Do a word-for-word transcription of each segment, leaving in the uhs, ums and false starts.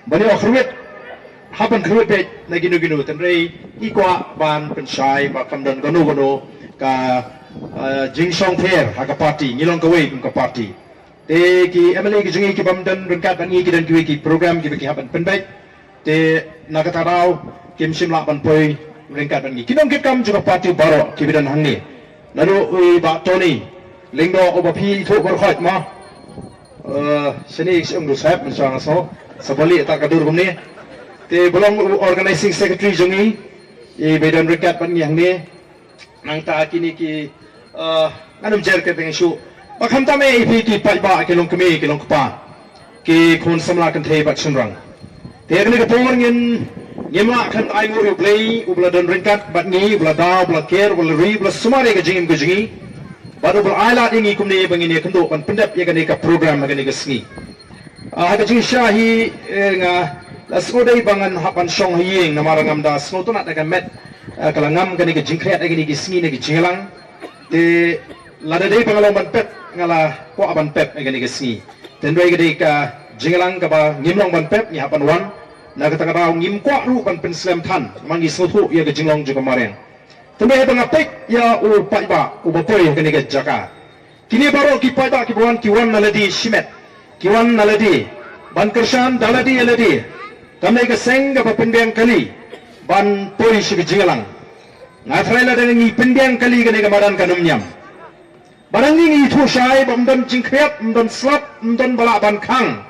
Ban ïoh kyrwit, hap ban kyrwit beit na kino kino, hynrei ngi kwah ban pynshai ba kam don kano kano ka, eh, jingshongpher ha ka party, ngi long kawei kum ka party. Te ki M L A ki jong ngi ki bym don ryngkat bad ngi, ki don kiwei ki program kiba ki hap ban pynbeit. Te na kata ka daw kim shym lah ban poi ryngkat bad ngi. Ki nongkitkam jong ka party baroh kiba don hangne, naduh u Bah Tony Lyngdoh uba phi ithuh baroh khoit mo. Eh, shane shi ong du saheb, mynshwa nga sngew sa bali ta ka dur kumne. Te ba long u organizing secretary jong ngi, iba don ryngkat bad ngi hangne. Nangta kine ki, eh, ngan ym jer kyrteng shuh. Ba khamtam eh ïa phi ki paidbah, ki longkmie ki longkpa, ki khun samla kynthei bad shynrang. Te ha kane ka por ngin, ngim lah ban ainguh ïa U Blei uba la don ryngkat bad ngi, uba la da, uba la ker, uba la ri, uba la sumar ïa ka jingim ka jong ngi, bad uba la ai lad ïa ngi kumne ba ngin ïakynduh ban pyndep ïa kane ka program ha kane ka sngi. Ah, ha ka jingshisha hi, eh, nga la sngewdei ba ngan hap ban shong ha ïing namar ngam da sngewtynnat ïa ka met, eh, ka la ngam kane ka jingkhriat ha kine ki sngi na ka jingïalang. Te lada dei ba nga long ban pep, nga la kwah ban pep ha kane ka sngi. Te hynrei ka dei ka jingïalang kaba ngim long ban pep, ngi hap ban wan. Na kata ka daw ngim kwah ruh ban pynslem than, namar ngi sngewthuh ïa ka jinglong jong ka mariang. Te hynrei haba nga peit ïa u paidbah uba poi ha kane ka jaka, kine baroh ki paidbah kiba wan, ki wan na lade shimet, ki wan na lade ban kyrshan da lade ïa lade. Kam dei ka seng kaba pynbiang kali ban poi sha ka jingïalang. Nga tharai lada ngi pynbiang kali, kane ka madan kan ym niam. Ba dang ngi, ngi ithuh shai ba ym don jingkhriat, ym don slap, ym don ba lah ban khang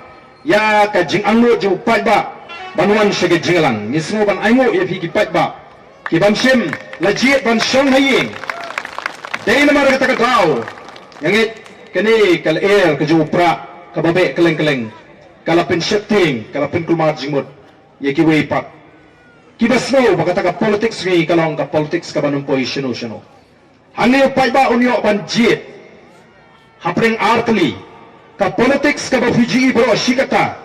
ïa ka jingangnud jong u paidbah ban wan sha ka jingïalang. Ngi sngew ban ainguh ïa phi ki paidbah ki bym shym la jied ban shong ha ïing. Dei namar kata ka daw, nga ngeit kane ka lyer ka jong u prah kaba beh kylleng kylleng ka la pynsheptieng, ka la pynkulmar jingmut ïa kiwei pat kiba sngew ba kata ka politics ngi ka long ka politics kaban ym poi shano shano. Hangne u paidbah un ïoh ban jied hapdeng ar tylli. Ka politics kaba phi ju i baroh shi katta,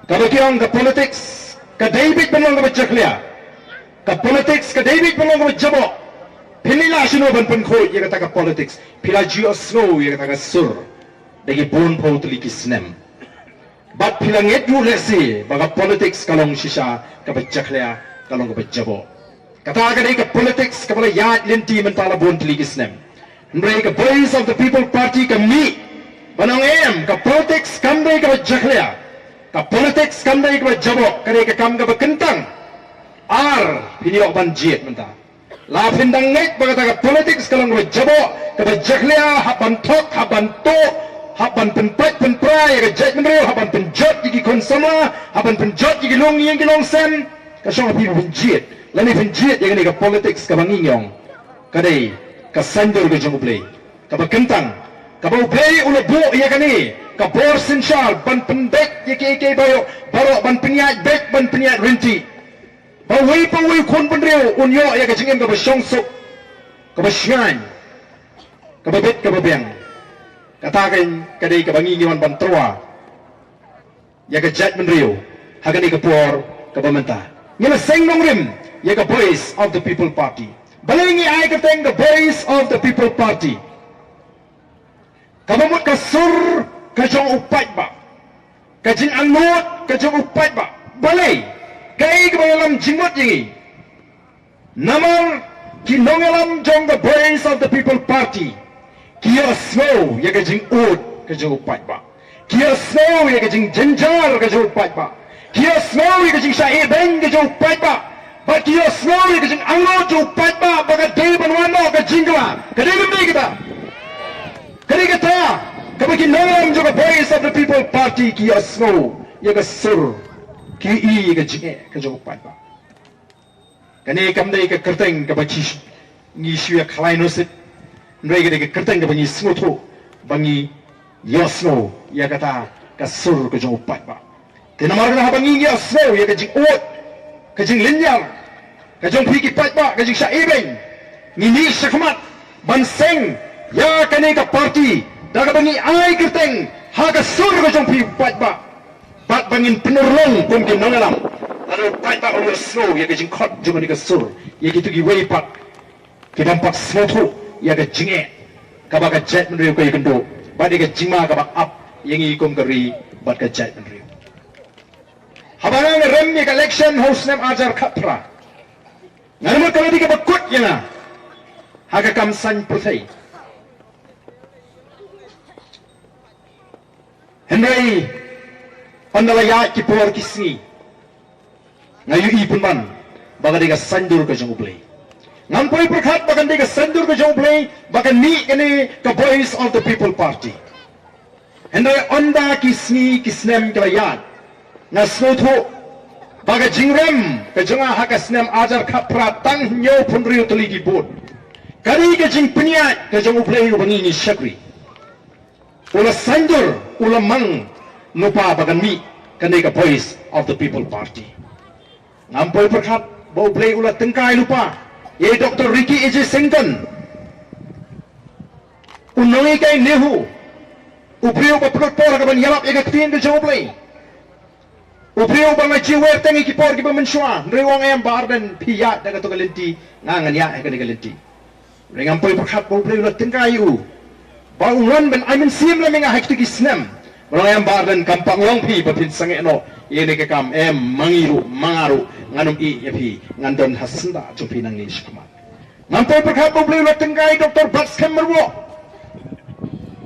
kaba ki ong ka politics ka dei beit ban long kaba jakhlia. Ka politics ka dei beit ban long kaba jaboh. Phin leit lah shano ban pynkhuid ïa kata ka politics? Phi la ju ïohsngew ïa kata ka sur da ki bun phew tylli ki snem. Bad phi la ngeit ruh lehse ba ka politics ka long shisha kaba jakhlia, ka long kaba jaboh. Kata ka dei ka politics kaba la ïaid lynti mynta la bun tylli ki snem. Hynrei ka Voice of the People Party ka mih ban ong em, ka politics kam dei kaba jakhlia, ka politics kam dei kaba jaboh, ka dei ka kam kaba kyntang. Ar, phin ïoh ban jied mynta. La phin dang ngeit ba kata ka politics ka long kaba jaboh, kaba jakhlia, hap ban thok, hap ban tuh, hap ban pynpait pynpra ïa ka jaitbynriew, hap ban pynjot ïa ki khun samla, hap ban pynjot ïa ki longïing ki longsem. Ka shong ha phi ba phin jied lane phin jied ïa kane ka politics kaba ngi ong ka dei ka saiñdur ka jong U Blei, kaba kyntang, kaba U Blei u la buh ïa kane ka bor synshar ban pynbeit ïa kiei kiei baroh, baroh ban pynïaid beit, ban pynïaid rynti. Ba uwei pa uwei u khun bynriew un ïoh ïa ka jingim kaba shongsuk, kaba shngaiñ, kaba bit kaba biang. Kata ka, ka dei kaba ngi ngi wan ban tyrwa ïa ka jaitbynriew ha kane ka por kaba mynta. Ngi la seng nongrim ïa ka Voice of the People Party. Balei ngi ai kyrteng ka Voice of the People Party? Kaba mut ka sur ka jong u paidbah, ka jingangnud ka jong u paidbah. Balei? Kaei kaba ïalam jingmut ïa ngi? Namar ki nongïalam jong ka Voice of the People Party ki ïohsngew ïa ka jingud ka jong u paidbah, ki ïohsngew ïa ka jingjynjar ka jong u paidbah, ki ïohsngew ïa ka jingshah ïehbeiñ ka jong u paidbah, bad ki ïohsngew ïa ka jingangnud jong u paidbah ba ka dei ban wan noh ka jingkylla. Ka dei kam dei kata? Ka dei kata kaba ki nongïalam jong ka Voice of the People Party ki ïohsngew ïa ka sur, ki ïohi ïa ka jingeh ka jong u paidbah. Kane kam dei ka kyrteng kaba ngi shu ïakhlaiñ noh shuh, hynrei ka dei ka kyrteng kaba ngi sngewthuh ba ngi ïohsngew ïa kata ka sur ka jong u paidbah. Te namar kata haba ngi ïohsngew ïa ka jingud, ka jinglynñiar ka jong phi ki paidbah, ka jingshah ïehbeiñ, ngi mih shakhmat ban seng ïa kane ka party da kaba ngi ai kyrteng ha ka sur ka jong phi paidbah. Bad ba ngin pynurlong kum ki nongïalam, lada u paidbah u ïohsngew ïa ka jingkhot jong kane ka sur, ïa kito kiwei pat ki bym pat sngewthuh ïa ka jingeh kaba ka jaitbynriew ka ïakynduh, bad ïa ka jingma kaba ap ïa ngi kum ka ri bad ka jaitbynriew. Haba nga rem ïa ka election ha u snem arhajar khatphra, nga mut ka la dei kaba kut ïa nga ha ka kam saiñ pyrthei. Hynrei ynda la ïaid ki por ki sngi, nga ïohi pynban ba ka dei ka saiñdur ka jong U Blei. Ngam poi pyrkhat ba kan dei ka saiñdur ka jong U Blei ba kan mih kane ka Voice of the People Party. Hynrei ynda ki sngi ki snem ki la ïaid, nga sngewthuh ba ka jingrem ka jong nga ha ka snem arhajar khatphra tang hynñiewphew hynriew tylli ki vote ka dei ka jingpynïaid ka jong U Blei uba ngi ngi shakri. U la saiñdur, u la mang lypa ba kan mih kane ka Voice of the People Party. Ngam poi pyrkhat ba U Blei u la tyngkai lypa ïa i Doctor Ricky A J Syngkon, u nonghikai NEHU, u briew ba pynlut por ha kaban ïalap ïa ka ktien ka jong U Blei. U briew ba nga ju wer tang ïa ki por kiba mynshuwa, hynrei u ong em Bah Ardent, phi ïaid da kato ka lynti, nga ngan ïaid ha kane ka lynti. Hynrei ngam poi pyrkhat ba U Blei u la tyngkai ïa u ba un wan ban ai mynsiem lem ïa nga ha kito ki snem. Ba u ong em Bah Ardent, kam pat long phi ba phin sangeh noh ïa kane ka kam, em, ma ngi ruh, ma nga ruh ngan ym ïeh ïa phi, ngan don ha syndah jong phi nangne shakhmat. Ngam poi pyrkhat ba U Blei u la tyngkai Doctor Batskhem Myrboh,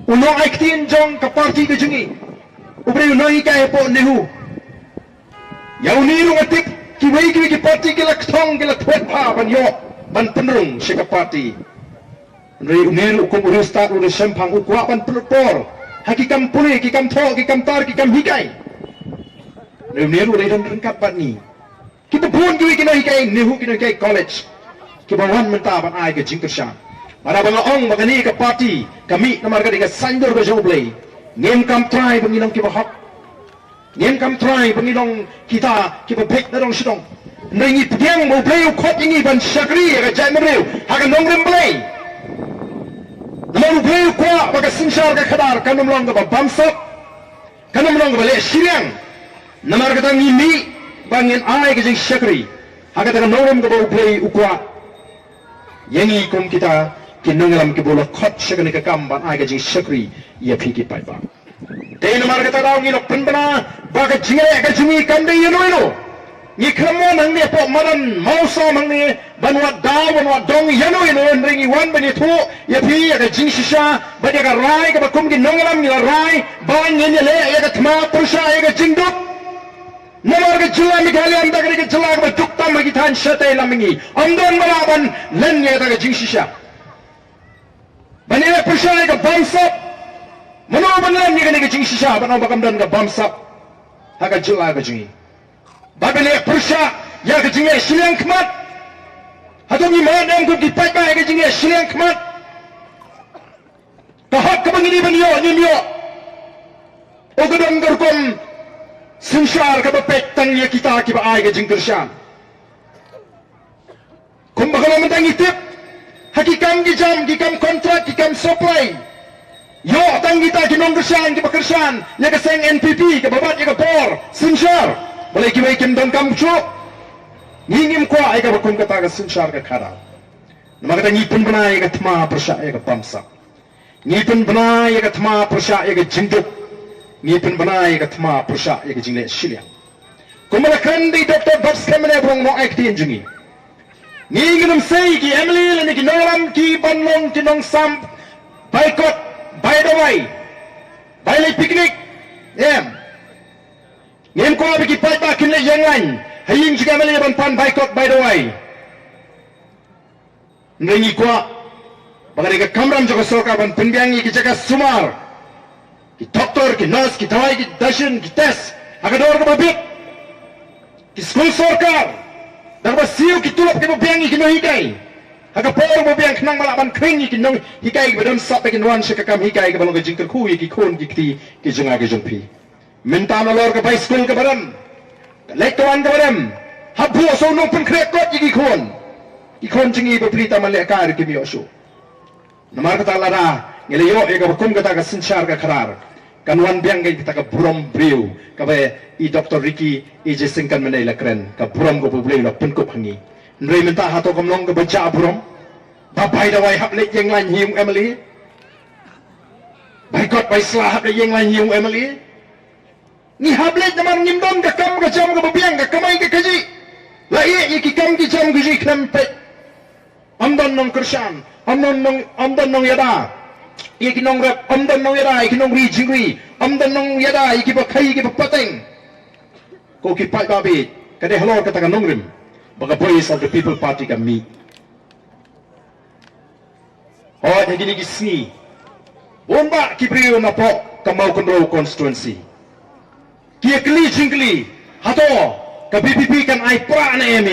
u nongai ktien jong ka party ka jong ngi, u briew u nonghikai hapoh NEHU. Ïa une ruh nga tip kiwei kiwei ki party ki la kthong, ki la thwet bha ban ïoh ban pynrung sha ka party. Hynrei une ruh kum u riewstad, u riewshemphang, u kwah ban pynlut por ha ki kam pule, ki kam thoh, ki kam tar, ki kam hikai. Hynrei une ruh u dei don ryngkat bad ngi. Kiba bun kiwei ki nonghikai NEHU, ki nonghikai college, kiba wan mynta ban ai ka jingkyrshan. Bad haba nga ong ba kane ka party ka mih namar ka dei ka saiñdur ka jong U Blei, ngim kam trai ba ngi long kiba hok. Ngim kam trai ba ngi long kita kiba beit na dong sha dong. Hynrei ngi pdiang ba U Blei u khot ïa ngi ban shakri ïa ka jaitbynriew ha ka nongrim Blei. Namar U Blei u kwah ba ka synshar ka khadar kan ym long kaba bamsap, kan ym long kaba leh shiliang. Namar kata ngi mih ba ngin ai ka jingshakri ha kata ka nongrim kaba U Blei u kwah ïa ngi kum kita ki nongïalam kiba u la khot sha kane ka kam ban ai ka jingshakri ïa phi ki paidbah. Dei namar kata daw ngi la pynbna ba ka jingleh ka jong ngi kam dei ïano ïano. Ngi khlem wan hangne hapoh madan Mawsawm hangne ban wad daw ban wad dong ïano ïano, hynrei ngi wan ban ïathuh ïa phi ïa ka jingshisha bad ïa ka rai kaba kum ki nongïalam ngi la rai ba ngin ïaleh ïa ka thma pyrshah ïa ka jingduk. Namar ka jylla Meghalaya mynta ka dei ka jylla kaba duk tam ha ki thaiñ shatei lam ngi. Ym don ba lah ban len ïa kata ka jingshisha. Ban ïaleh pyrshah ïa ka bamsap. Mano ban len ïa kane ka jingshisha ban ong ba kam don ka bamsap ha ka jylla ka jong ngi? Ba ban ïaleh pyrshah ïa ka jingleh shiliang khmat. Hato ngi mad em kum ki paidbah ïa ka jingleh shiliang khmat? Ka hok kaba ngi dei ban ïoh ngim ïoh. O ka don ka rukom synshar kaba peit tang ïa kita kiba ai ka jingkyrshan. Kumba ka long mynta ngi tip ha ki kam ki jam, ki kam kontrak, ki kam supply, ïoh tang kita ki nongkyrshan kiba kyrshan ïa ka seng N P P kaba bat ïa ka bor synshar. Balei kiwei kim don kam shuh? Ngi ngim kwah ïa kaba kum kata ka synshar ka khadar. Namar kata ngi pynbna ïa ka thma pyrshah ïa ka bamsap. Ngi pynbna ïa ka thma pyrshah ïa ka jingduk. Ngi pynbna ïa ka thma pyrshah ïa ka jingleh shiliang. Kumba la kren da i Doctor Batskhem mynne, ba u nongai ktien jong ngi, ngi ngin ym sei ki M L A lane ki nongïalam ki ban long ki nongsam boycott, bai dawai, bai leit picnic. Em. Ngim kwah ba ki paidbah kin leit ïeng lain ha ïing jong ki M L A ban pan boycott, bai dawai. Hynrei ngi kwah ba ka dei ka kamram jong ka sorkar ban pynbiang ïa ki jaka sumar, ki doktor, ki nurse, ki dawai, ki dashin, ki test ha ka dor kaba bit, ki skul sorkar da kaba siew, ki tulop kiba biang ïa ki nonghikai ha ka por ba biang, khnang ba lah ban khring ïa ki nonghikai kiba don sap ba kin wan sha ka kam hikai kaba long ka jingkyrkhu ïa ki khun ki kti ki jong nga ki jong phi. Mynta nalor ka bai skul kaba rem, ka leit ka wan kaba rem, hap buh shuh u nongpynkhreh kot ïa ki khun. Ki khun jong ngi bapli tang ban lehkai ruh kim ïoh shuh. Namar kata lada ngi la ïoh ïa kaba kum kata ka synshar ka khadar, kan wan biang kata ka burom briew kaba i Doctor Ricky A J Syngkon mynne la kren, ka burom kaba U Blei u la pynkup ha ngi. Hynrei mynta hato kam long kaba jah burom ba bai dawai hap leit ïeng lain ha ïing M L A? Bai kot bai sla hap leit ïeng lain ha ïing M L A? Ngi hap leit namar ngim don ka kam ka jam kaba nongkyrshan, ym don nong, ym don nongïada ïa ki nongrep, ym don nongïada ïa ki nongri jingri, ym don nongïada ïa kiba khaii kiba pateng. Ko ki paidbah, ka dei halor kata ka nongrim ba ka Voice of the People Party ka mih. Hooid, ha kine ki sngi, bun bah ki briew napoh ka Mawkynrew constituency ki ïa kylli jingkylli, hato ka V P P kan ai pra ne em?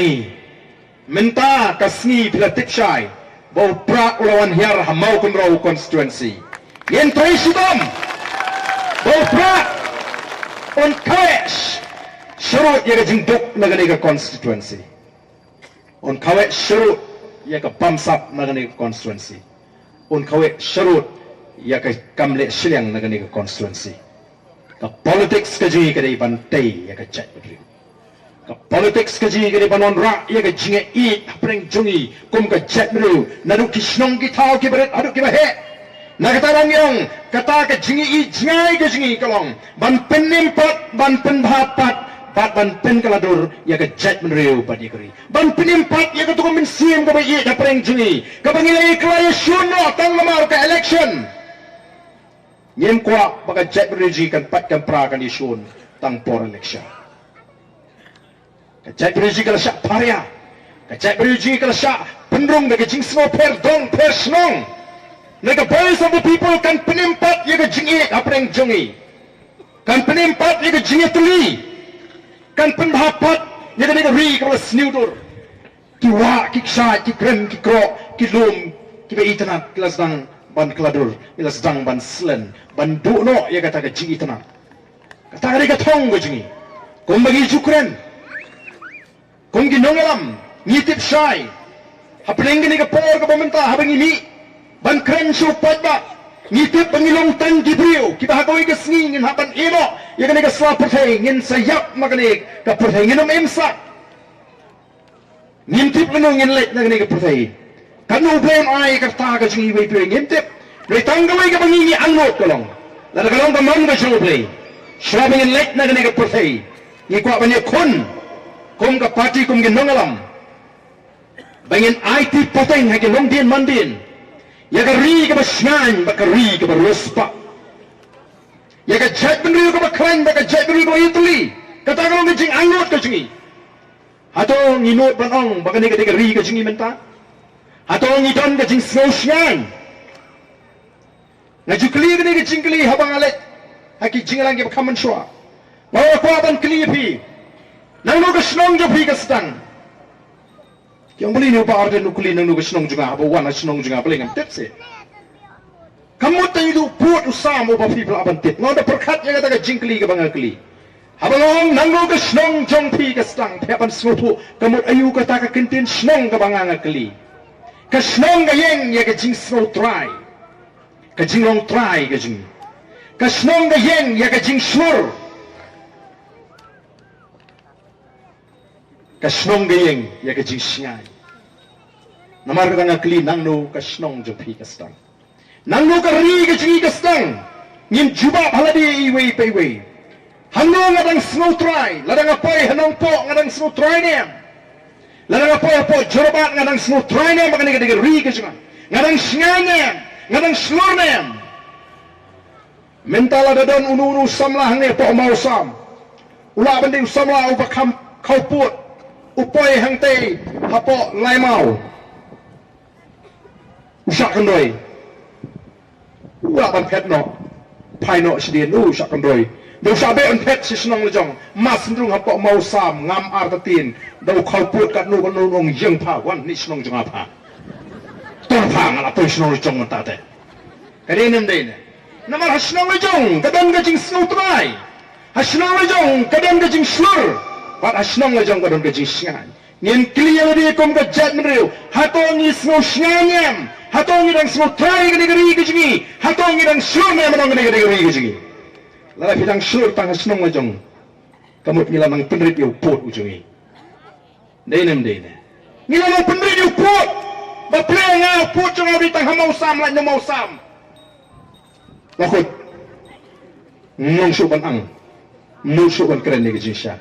Mynta ka sngi phi la tip shai ba u Prah u la wan hiar ha Mawkynrew constituency. Ngin trei shitom ba u Prah un kawek sh-, sharud ïa ka jingduk na kane ka constituency. Un kawek sharud ïa ka bamsap na kane ka constituency. Un kawek sharud ïa ka kam leh shiliang na kane ka constituency. Ka politics ka jong ngi ka dei ban tei ïa ka jaitbynriew. Ka politics ka jong ngi ka dei ban wanrah ïa ka jingïaieit hapdeng jong ngi kum ka jaitbynriew, naduh ki shnong ki thaw kiba rit haduh kiba heh. Na kata daw ngi ong, kata ka jingïaieit jngai ka jong ngi ka long ban pynim pat, ban pynbha pat, bad ban pynkylla dur ïa ka jaitbynriew bad ïa ka ri. Ban pynim pat ïa kato ka mynsiem kaba ïeit hapdeng jong ngi, kaba ngi la ïa kylla ïashun noh tang namar ka election. Ngim kwah ba ka jaitbynriew jong ngi kan pait kan pra, kan ïashun tang por election. Ka jaitbynriew jong ngi ka la shah pharia. Ka jaitbynriew jong ngi ka la shah pynrung da ka jingsngewpher dong pher shnong. Ngi ka Voice of the People kan pynim pat ïa ka jingïeit hapdeng jong ngi. Kan pynim pat ïa ka jingïatylli. Kan pynbha pat ïa kane ka ri kaba la sniew dur. Ki wah, ki kshaid, ki krem, ki kroh, ki lum, kiba itynnad ki la sdang ban kylla dur, ki la sdang ban slen, ban duh noh ïa kata ka jingitynnad. Kata ka dei ka thong ka jong ngi. Kumba ngi ju kren, kum ki nongïalam, ngi tip shai, hapdeng kane ka por kaba mynta haba ngi mih ban kren sha u paidbah, ngi tip ba ngi long tang ki briew kiba ha kawei ka sngi ngin hap ban ïehnoh ïa kane ka sla pyrthei, ngin sa ïap ma kane ka pyrthei, ngin ym im sah. Ngim tip lano ngin leit na kane ka pyrthei. Katno U Blei un ai ka rta ka jong ngi iwei pa iwei ngim tip. Hynrei tang kawei kaba ngi, ngi angnud ka long, lada ka long ka mon ka jong U Blei, shuwa ba ngin leit na kane ka pyrthei, ngi kwah ban ïakhun kum ka party, kum ki nongïalam, ba ngin aiti pateng ha ki longdien mandien ïa ka ri kaba shngaiñ bad ka ri kaba riewspah, ïa ka jaitbynriew kaba khlaiñ bad ka jaitbynriew kaba ïatylli. Kata ka long ka jingangnud ka jong ngi. Hato ngi nud ban ong ba kane ka dei ka ri ka jong ngi mynta? Hato ngi don ka jingsngew shngaiñ? Nga ju kylli kane ka jingkylli haba nga leit ha ki jingïalang kiba kham mynshuwa. Nga kwah ban kylli ïa phi, nangno ka shnong jong phi ka sdang? Ki ong, balei ne u Bah Ardent u kylli nangno ka shnong jong nga, haba wan ha shnong jong nga balei ngam tip seh? Ka mut tang ïa u pud u sam uba phi lah ban tip. Nga da pyrkhat ïa kata ka jingkylli kaba nga kylli. Haba nga ong nangno ka shnong jong phi ka sdang, phi hap ban sngewthuh ka mut aïu kata ka kyntien shnong kaba nga, nga kylli. Ka shnong ka ïeng ïa ka jingsngew trai, ka jinglong trai ka jong ngi. Ka shnong ka ïeng ïa ka jingshlur. Ka shnong ka ïeng ïa ka jingshngaiñ. Namar kata nga kylli, nangno ka shnong jong phi ka sdang? Nangno ka ri ka jong ngi ka sdang? Ngin jubab ha lade iwei pa iwei. Hangno nga dang sngewtrai, lada nga poi ha Nongpoh nga dang sngewtrai ne em? Lada nga poi hapoh Jorabat nga dang sngewtrai ne em ba kane ka dei ka ri ka jong nga? Nga dang shngaiñ ne em? Nga dang shlur ne em? Mynta lada don uno uno u samla hangne hapoh Mawsam, u lah ban dei u samla uba kham khawpud, u poi hangtei hapoh Laimaw, u shah kynroi, u lah ban phet noh, phai noh shadien, u shah kynroi. Da u shah beh ban phet sha shnong la jong, ma Syndrung hapoh Mawsam ngam artatien, da u khawpud katno katno u ong, ïeng pha, wan ne shnong jong nga pha. Tang pha, nga la poi shnong la jong mynta te. Ka dei ne ym dei ne? Namar ha shnong la jong ka don ka jingsngewtrai, ha shnong la jong ka don ka jingshlur, bad ha shnong la jong ka don ka jingshngaiñ. Ngin kylli ïa lade kum ka jaitbynriew, hato ngi sngew shngaiñ ne em? Hato ngi dang sngewtrai ïa kane ka ri ka jong ngi? Hato ngi dang shlur ne em ha kane ka ri ka jong ngi? Lada phi dang shlur tang ha shnong la jong, ka mut ngi la nang pynrit ïa u pud u jong ngi. Dei ne ym dei ne? Ngi la long pynrit ïa u pud. Ba pynlong ïa u pud jong nga u dei tang ha Mawsam, lait na Mawsam. La khot. Ngim shuh ban ang, ngim shuh ban kren ïa ka jingshisha.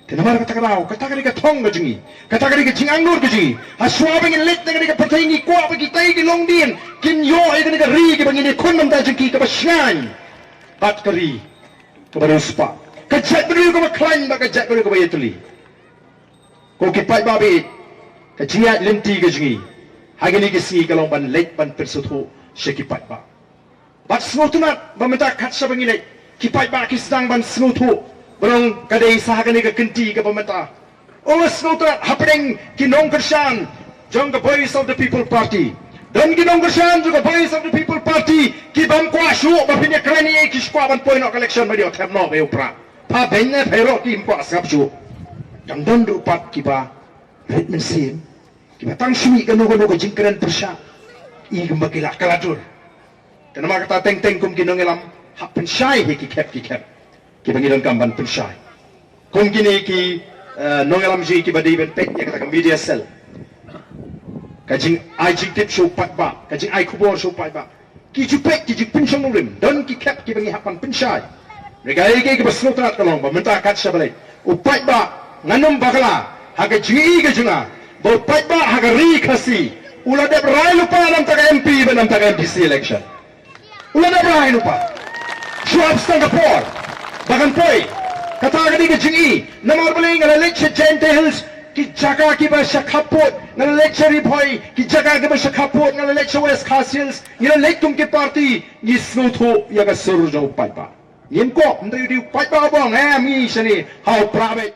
Te namar kata ka daw, kata ka dei ka thong ka jong ngi, kata ka dei ka jingangnud ka jong ngi. Hashwa ba ngin leit na kane ka pyrthei ngi kwah ba kitai ki longdien kin ïoh ïa kane ka ri kaba ngin ïakhun na ka bynta jong ki kaba shngaiñ bad ka ri kaba riewspah, ka jaitbynriew kaba khlaiñ bad ka jaitbynriew kaba ïatylli. Ko ki paidbah baieit, ka jingïaid lynti ka jong ngi ha kine ki sngi ka long ban leit ban pynsngewthuh sha ki paidbah. Bad sngewtynnat ba mynta kat shaba ngi leit, ki paidbah ki sdang ban sngewthuh ba long ka dei sa ha kane ka kynti kaba mynta. O sngewtynnat hapdeng ki nongkyrshan jong ka Voice of the People Party. Don ki nongkyrshan jong ka Voice of the People Party ki bym kwah shuh ba phin ïakren ïa ki, ki kwah ban poi noh ka election ba dei ïa u thep noh ba ïa u prah. Pha beiñ ne pha ïaroh kim kwah sngap shuh. Dang don ruh pat kiba rit mynsiem, kiba tang shu mih kano kano ka jingkren pyrshah, i kumba ki la kala dur. Te namar kata teng teng kum ki nongïalam, hap pynshai hi ki khep ki khep kiba ngi donkam ban pynshai. Kum kine ki, eh, nongïalam jong ngi kiba dei ban peit ïa kata ka media cell, ka jingai jingtip sha u paidbah, ka jingai khubor sha u paidbah, ki ju peit ki jingpynshong nongrim, don ki khep kiba ngi hap ban pynshai. Re ka ei ka ei kaba sngewtynnat ka long ba mynta kat shaba leit, u paidbah, ngan ym bakla ha ka jingïohi ka jong nga ba u paidbah ha ka ri Khasi u la dep rai lypa na ka bynta ka M P bad na ka bynta ka M D C election. U la dep rai lypa. Shu hap sdang ka por ba kan poi. Kata ka dei ka jingïohi. Namar balei nga la leit sha Jaintia Hills, ki jaka kiba sha khappud, nga la leit sha Ri Bhoi, ki jaka kiba sha khappud, nga la leit sha West Khasi Hills, ngi la leit kum ki party, ngi sngewthuh ïa ka sur jong u paidbah. Ngim kop, ym dei u paidbah u ong, eh, ngi shane ha u private.